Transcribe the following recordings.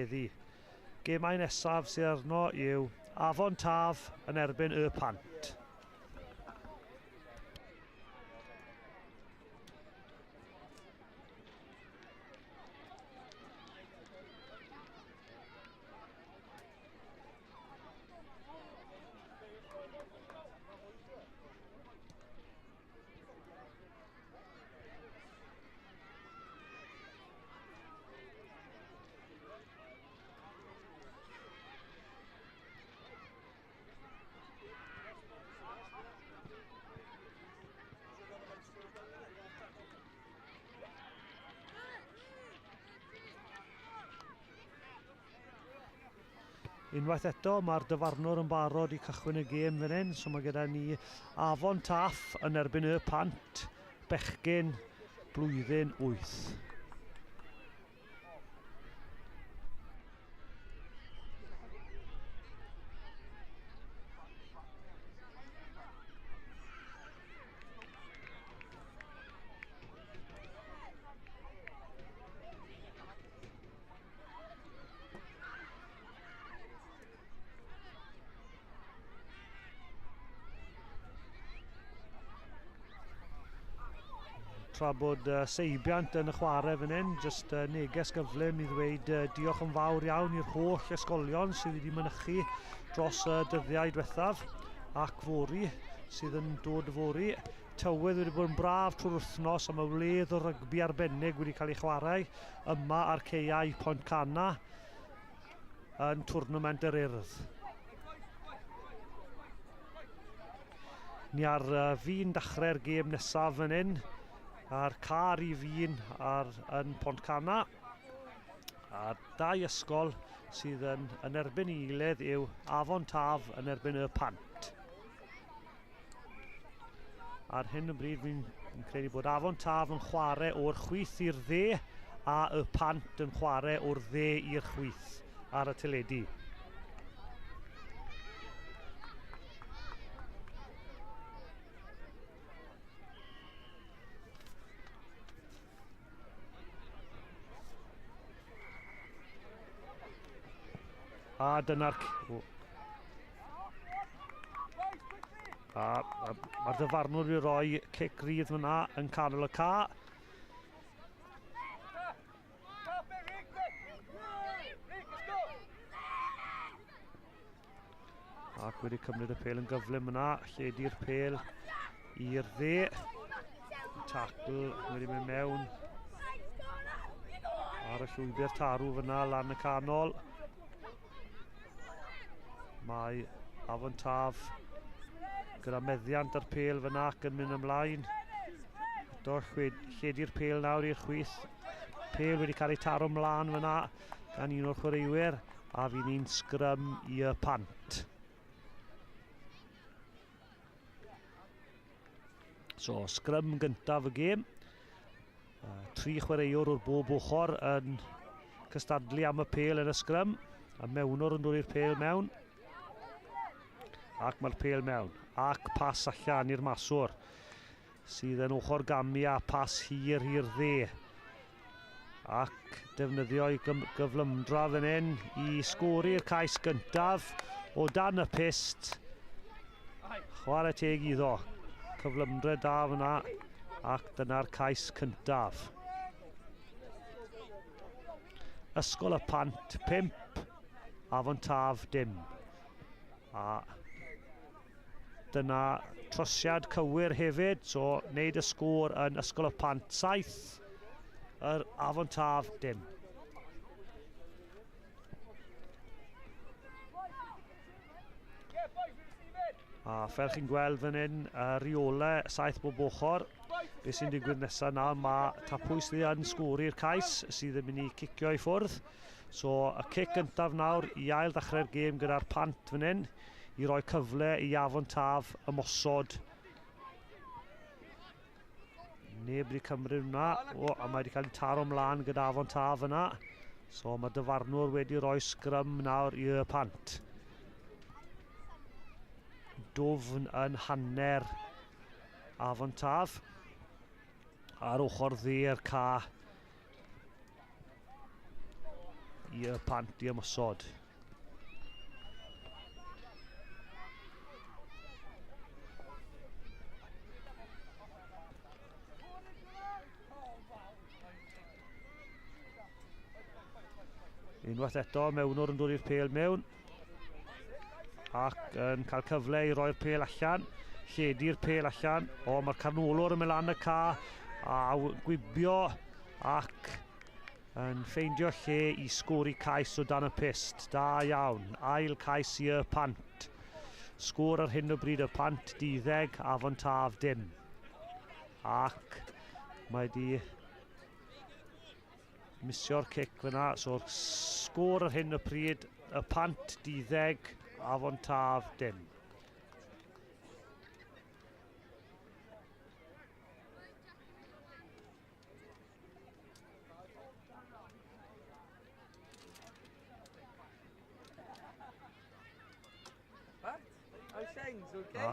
heddi. Gemau nesaf sydd arno yw Afon Taf yn erbyn Y Pant. Unwaith eto, mae'r dyfarnwr yn barod i cychwyn y gêm fan hyn, so mae gyda ni Afon Taff yn erbyn y Pant, bechgyn blwyddyn 8. Tra bod seibiant yn y chwarae fan hyn, jyst neges gyflym i ddweud diolch yn fawr iawn i'r holl ysgolion sydd wedi mynychu dros y dyddiau diwethaf ac fory sydd yn dod fory. Tywydd wedi bod yn braf trwy'r wythnos a mae wledd o rygbi arbennig wedi cael ei chwarae yma ar caeau Pontcanna yn twrnament yr Urdd. Ni ar fin dechrau'r gêm nesaf fan hyn, a'r car i fin ar, yn Pontcanna. A dau ysgol sydd yn, yn erbyn ei gilydd yw Afon Taf yn erbyn y Pant. Ar hyn o bryd fi'n credu bod Afon Taf yn chwarae o'r chwith i'r dde a y Pant yn chwarae o'r dde i'r chwith ar y teledu. A dyna'r... A, a mae'r dyfarnwr wedi rhoi cic rydd fyna yn canol y ca. Ac wedi cymryd y pel yn gyflym yna, lledu'r pel i'r dde. Tackle wedi mynd mewn ar y llwybr tarw fyna lan y canol. Mae Afon Taf gyda meddiant ar pel fyna ac yn mynd ymlaen. Eto lledu'r pel nawr i'r chwith. Pel wedi cael ei taro ymlaen fyna gan un o'r chwaraewyr a fydd ni'n sgrym i y Pant. So, sgrym gyntaf y gêm. Tri chwaraewr o'r bob ochr yn cystadlu am y pel yn y sgrym. A mewnwr yn dod i'r pel mewn. Ac mae'r pel mewn. Ac pas allan i'r maswr. Sydd yn ochr gamu a pas hir i'r dde. Ac defnyddio ei gyflymdra fan hyn i sgori'r cais gyntaf o dan y pyst. Chwarae teg iddo. Cyflymdra da fyna ac dyna'r cais cyntaf. Ysgol y Pant 5, Afon Taf dim. A Dyna trosiad cywir hefyd, so wneud y sgôr yn Ysgol y Pant 7, yr Afon Taf dim. A fel chi'n gweld fan hyn, y rheolau 7 bob ochr. Be sy'n digwydd nesaf nawr, mae Tapwy sydd yn sgori'r cais sydd yn mynd i cicio i ffwrdd. So y cic gyntaf nawr i ail ddechrau'r gêm gyda'r Pant fan hyn. i roi cyfle i Afon Taf ymosod. Neb wedi cymryd hwnna. O, a mae wedi cael ei taro ymlaen gyda Afon Taf yna. So mae dyfarnwr wedi rhoi sgrym nawr i y Pant. Dwfn yn hanner Afon Taf. Ar ochr dde'r ca. i y pant i ymosod. Unwaith eto, mewnwr yn dod i'r pêl mewn. Ac yn cael cyfle i roi'r pêl allan. Lledu'r pêl allan. O, mae'r canolwr yn mynd lan y ca. A gwibio ac yn ffeindio lle i sgori cais o dan y pyst. Da iawn. Ail cais i y pant. Sgôr ar hyn o bryd y pant, duddeg, Afon Taf dim. Ac mae di misio'r cic fyna. So'r sgôr ar hyn o pryd, y pant duddeg, Afon Taf dim.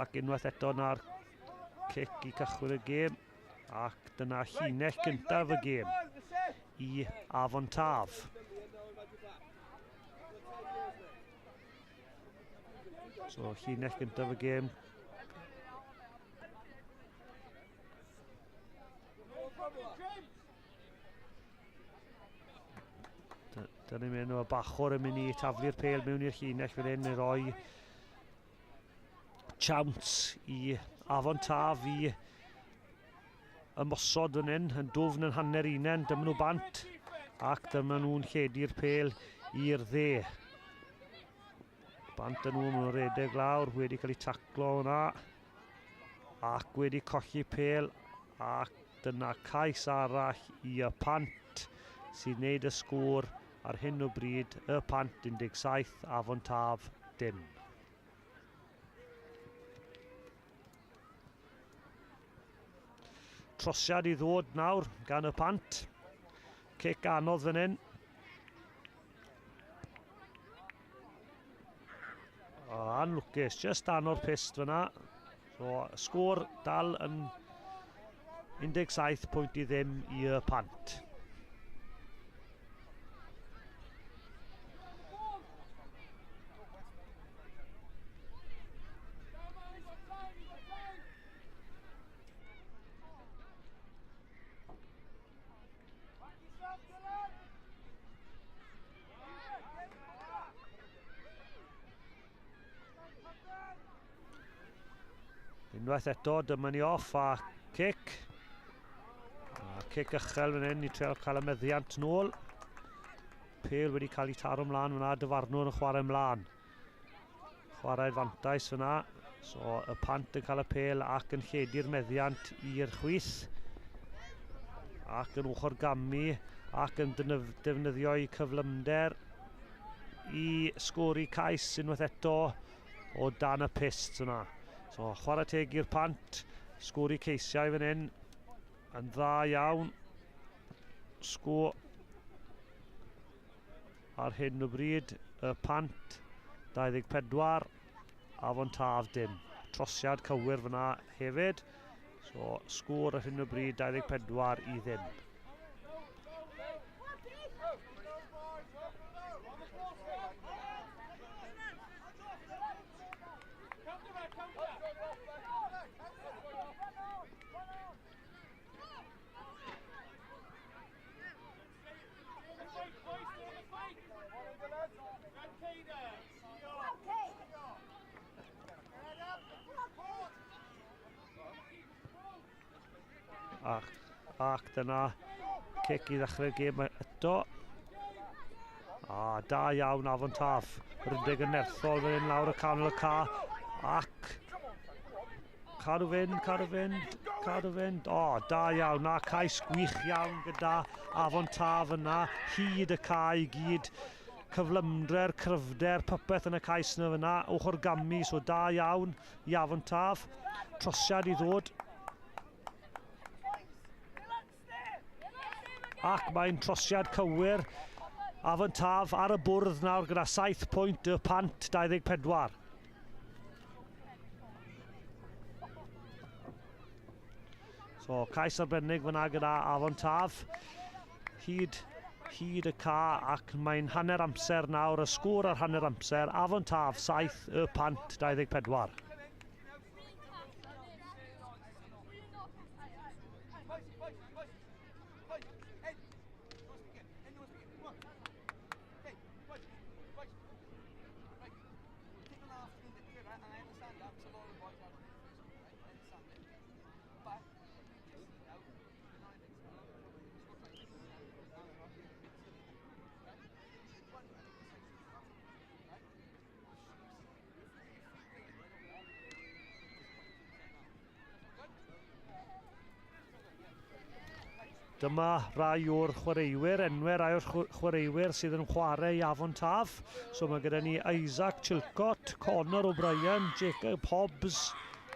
Ac unwaith eto na'r cic i cychwyn y gêm. Ac dyna llinell gyntaf y gêm i Afon Taf. So llinell gyntaf y gêm. Dyna ni'n mynd, mae bachwr yn mynd i taflu'r pêl mewn i'r llinell fan hyn i roi chawns i Afon Taf i ymosod fan hyn, yn dwfn yn hanner unen, dyma nhw bant ac dyma nhw'n lledu'r pêl i'r dde. Bant yn nhw, maen nhw'n redeg lawr, wedi cael eu taclo hwnna ac wedi colli pêl ac dyna cais arall i y Pant sy'n neud y sgôr ar hyn o bryd, y Pant 17, Afon Taf dim. Trosiad i ddod nawr gan y Pant. Cic anodd fan hyn. O, anlwcus, just dan o'r pist fyna. So, sgôr dal yn 17 pwynt i ddim i y Pant. Unwaith eto, dyma ni off a cic. A cic uchel fan hyn i treol cael y meddiant nôl. Pel wedi cael ei taro mlaen fyna, dyfarnwr yn chwarae mlaen. Chwarae'r fantais fyna. So y pant yn cael y pel ac yn lledu'r meddiant i'r chwith. Ac yn ochr gamu ac yn defnyddio'i cyflymder i sgori cais unwaith eto o dan y pyst yna. So chwarae teg i'r pant, sgori ceisiau fan hyn yn dda iawn. Sgô ar hyn o bryd, y pant 24, Afon Taf dim. Trosiad cywir fyna hefyd. So, sgôr ar hyn o bryd 24 i ddim. Ac, ac dyna cic i ddechrau'r gêm eto. A da iawn Afon Taf. Rydeg yn nerthol fan hyn lawr y canol y ca. Ac cadw fynd, cadw fynd, cadw fynd. O, da iawn. Na, cais gwych iawn gyda Afon Taf yna. Hyd y ca i gyd. Cyflymdre'r, cryfder, popeth yn y cais yna fyna. Ochr gamu, so da iawn i Afon Taf. Trosiad i ddod. Ac mae'n trosiad cywir. Afon Taf ar y bwrdd nawr gyda 7 pwynt y pant 24. So, cais arbennig fyna gyda Afon Taf. Hyd hyd y ca ac mae'n hanner amser nawr, y sgôr ar hanner amser, Afon Taf 7, Y Pant 24. Dyma rai o'r chwaraewyr, enwau rai o'r chwaraewyr sydd yn chwarae i Afon Taf. So mae gyda ni Isaac Chilcott, Connor O'Brien, Jacob Hobbs,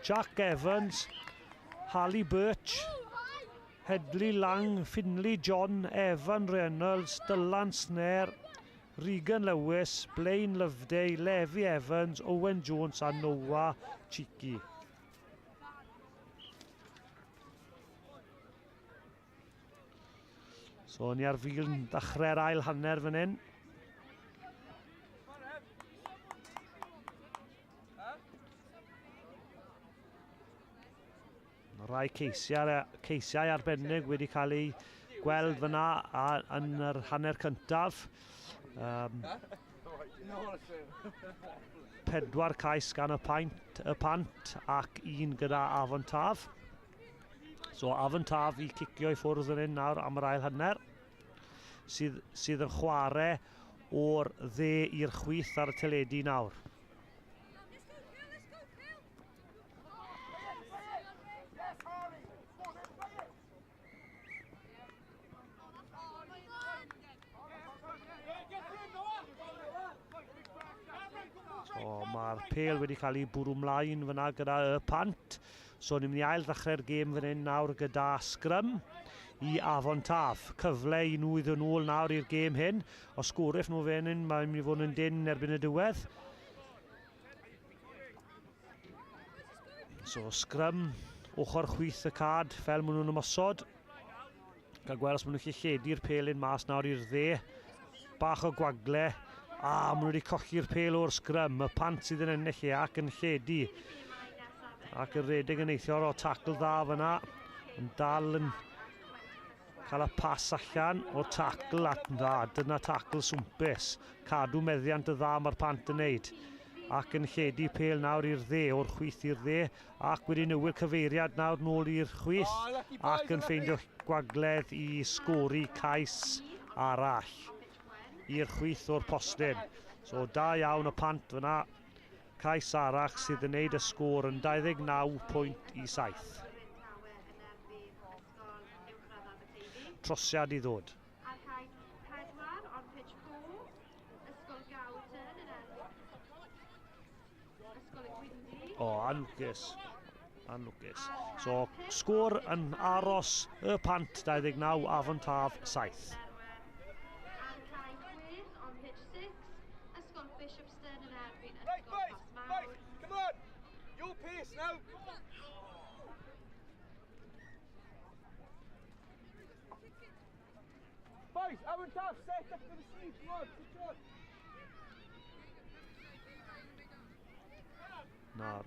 Jack Evans, Harley Birch, Hedley Lang, Finley John, Evan Reynolds, Dylan Snare, Regan Lewis, Blaine Loveday, Levi Evans, Owen Jones a Noah Cheeky. So ni ar fin ddechrau'r ail hanner fan hyn. Mae rhai ceisiau, ceisiau arbennig wedi cael eu gweld fyna a, yn yr hanner cyntaf. Um, pedwar cais gan y, paint, y pant ac un gyda Afon Taf. So Afon Taf i cicio i ffwrdd yn un nawr am yr ail hanner. Sydd, sydd yn chwarae o'r dde i'r chwith ar y teledu nawr. So mae'r pel wedi cael ei bwrw mlaen fyna gyda y pant. So ni'n mynd i ail ddechrau'r gêm fan hyn nawr gyda sgrym i Afon Taf. Cyfle i nhw i ddod nôl nawr i'r gêm hyn. Os sgoriff nhw fan hyn, mae'n mynd i fod yn dyn erbyn y diwedd. So sgrym, ochr chwith y cad, fel maen nhw'n ymosod. Cael gweld os maen nhw'n gallu lledu'r pelyn mas nawr i'r dde. Bach o gwagle. A, maen nhw wedi colli'r pel o'r sgrym. Y pant sydd yn ennill e ac yn lledu. Ac yn redeg yn eithio'r o tacl dda fyna. Yn dal yn cael y pas allan o'r tacl ac dda, dyna tacl swmpus. Cadw meddiant y dda mae'r pant yn neud. Ac yn lledu pel nawr i'r dde, o'r chwith i'r dde, ac wedi newid cyfeiriad nawr nôl i'r chwith, ac yn ffeindio gwagledd i sgori cais arall i'r chwith o'r postyn. So da iawn y pant fyna. Cais arall sydd yn neud y sgôr yn 29 pwynt i 7. Trosiad i ddod. O, anlwcus. Anlwcus. So, sgôr yn aros y pant 29, Afon Taf 7. Right, boys, boys, come on. Your pace now. Boys, Aaron Taff, set up for the sleep. Come on, come on. Nawr,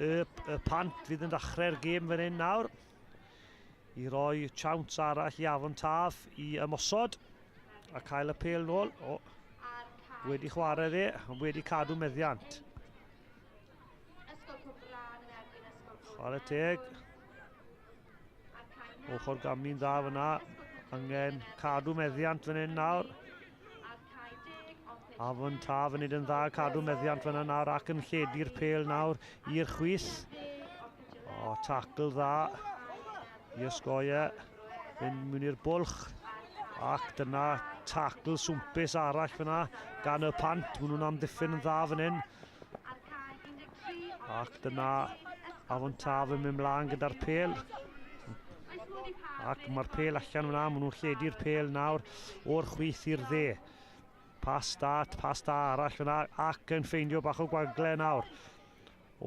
y, y pant fydd yn ddechrau'r gêm fan hyn nawr. I roi chawns arall i Afon Taf i ymosod a cael y pel nôl. O, wedi chwarae dde, wedi cadw meddiant. Chwarae teg. Ochr gamu'n dda fyna. Angen cadw meddiant fan hyn nawr. Afon Taf yn neud yn dda, cadw meddiant fyna nawr ac yn lledu'r pel nawr i'r chwith. O, tacl dda i osgoi e. Fynd mewn i'r bwlch. Ac dyna tacl swmpus arall fyna gan y pant. Maen nhw'n amddiffyn yn dda fan hyn. Ac dyna Afon Taf yn mynd mlaen gyda'r pel. Ac mae'r pel allan fyna, maen nhw'n lledu'r pel nawr o'r chwith i'r dde. Pas da, pas da arall fyna, ac yn ffeindio bach o gwagle nawr.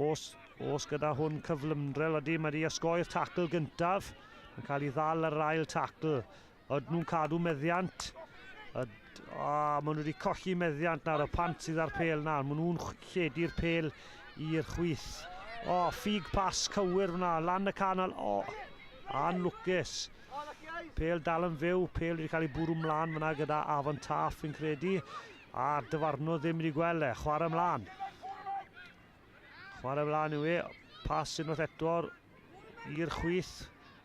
Os, os gyda hwn cyflymdrel ydy, mae wedi osgoi'r tacl gyntaf. Yn cael ei ddal ar yr ail tacl. Ydyn nhw'n cadw meddiant. Maen nhw wedi colli meddiant nawr, y Pant sydd ar pêl nawr. Maen nhw'n lledu'r pêl i'r chwith. O, ffug pas cywir fyna, lan y canol. O, anlwcus. Pêl dal yn fyw, pêl wedi cael ei bwrw mlaen fyna gyda Afon Taf fi'n credu. A dyfarnwr ddim wedi gweld e, chwarae mlaen. Chwarae mlaen yw e, pas unwaith eto i'r chwith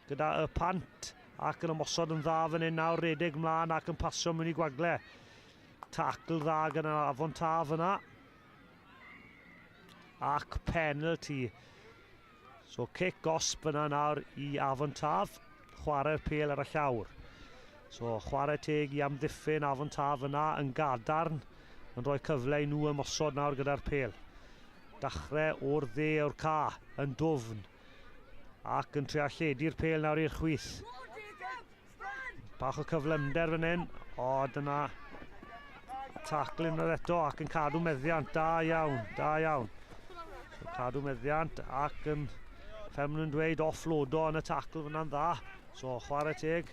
gyda y Pant ac yn ymosod yn dda fan hyn nawr, redeg mlaen ac yn pasio mewn i gwagle. Tacl dda gyda Afon Taf yna. Ac penalty. So cic gosb yna nawr i Afon Taf. Chwarae'r pêl ar y llawr. So chwarae teg i amddiffyn Afon Taf yna yn gadarn, yn rhoi cyfle i nhw ymosod nawr gyda'r pêl. Dachrau o'r dde o'r ca yn dwfn ac yn trio lledu'r pêl nawr i'r chwith. Bach o cyflymder fan hyn. O, dyna tacl unwaith eto ac yn cadw meddiant. Da iawn, da iawn. So, cadw meddiant ac yn, fel maen nhw'n dweud, offloado yn y tacl fyna'n dda. So, chwarae teg.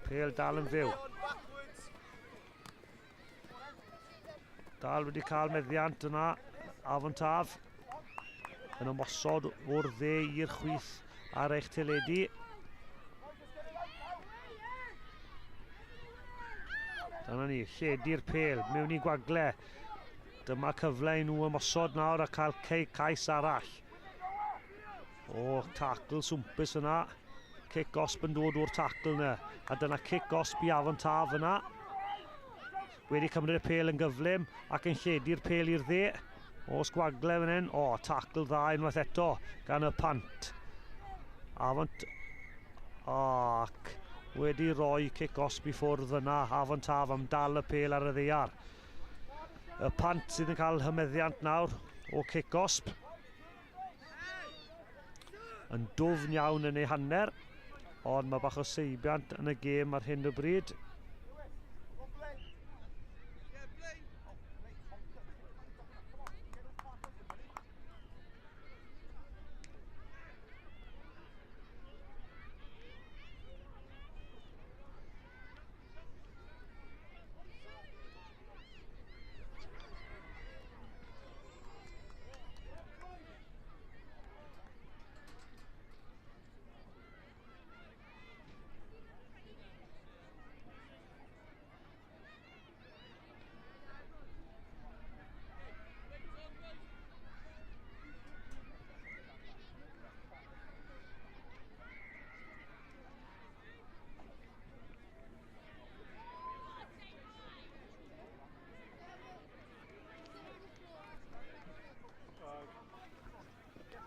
Pêl dal yn fyw. Dal wedi cael meddiant yna, Afon Taf. Yn ymosod o'r dde i'r chwith ar eich teledu. Dyna ni, lledu'r pêl mewn i gwagle. Dyma cyfle i nhw ymosod nawr a cael cais arall. O, tacl swmpus yna. Cic gosb yn dod o'r tacl yna. A dyna cic gosb i Afon Taf yna. Wedi cymryd y pêl yn gyflym ac yn lledu'r pêl i'r dde. O, sgwagle fan hyn. O, tacl dda unwaith eto gan y Pant. Afon... Ac wedi rhoi cic gosb i ffwrdd yna. Afon Taf am dal y pêl ar y ddaear. Y Pant sydd yn cael hymeddiant nawr o cic gosb. Yn dwfn iawn yn ei hanner, ond mae bach o seibiant yn y gêm ar hyn o bryd.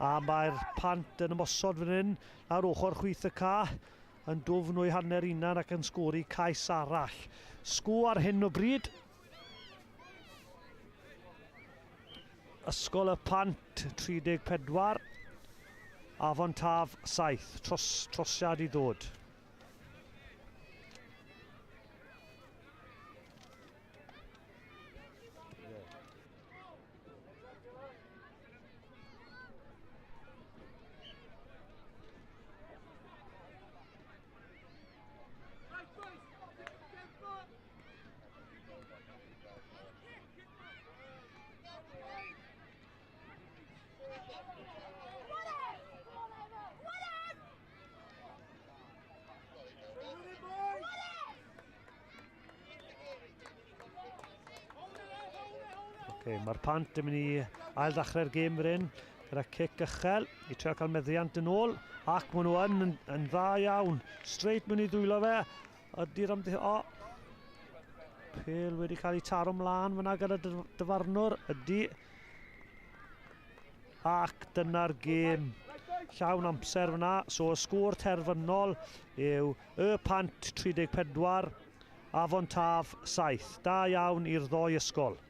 A mae'r Pant yn ymosod fan hyn ar ochr chwith y ca, yn dwfn o'i hanner unan ac yn sgori cais arall. Sgôr ar hyn o bryd. Ysgol y Pant 34, Afon Taf 7, trosiad i ddod. Okay, mae'r Pant yn mynd i ail-ddechrau'r gêm fan hyn gyda cic uchel i trio cael meddiant yn ôl, ac maen nhw yn dda iawn. Straight mewn i ddwylo fe. Ydy'r amddiffyn... O! Pêl wedi cael ei taro mlaen fyna gyda dyfarnwr. Ydy. Ac dyna'r gêm llawn amser fyna. So y sgôr terfynol yw y Pant 34, Afon Taf 7. Da iawn i'r ddoi ysgol.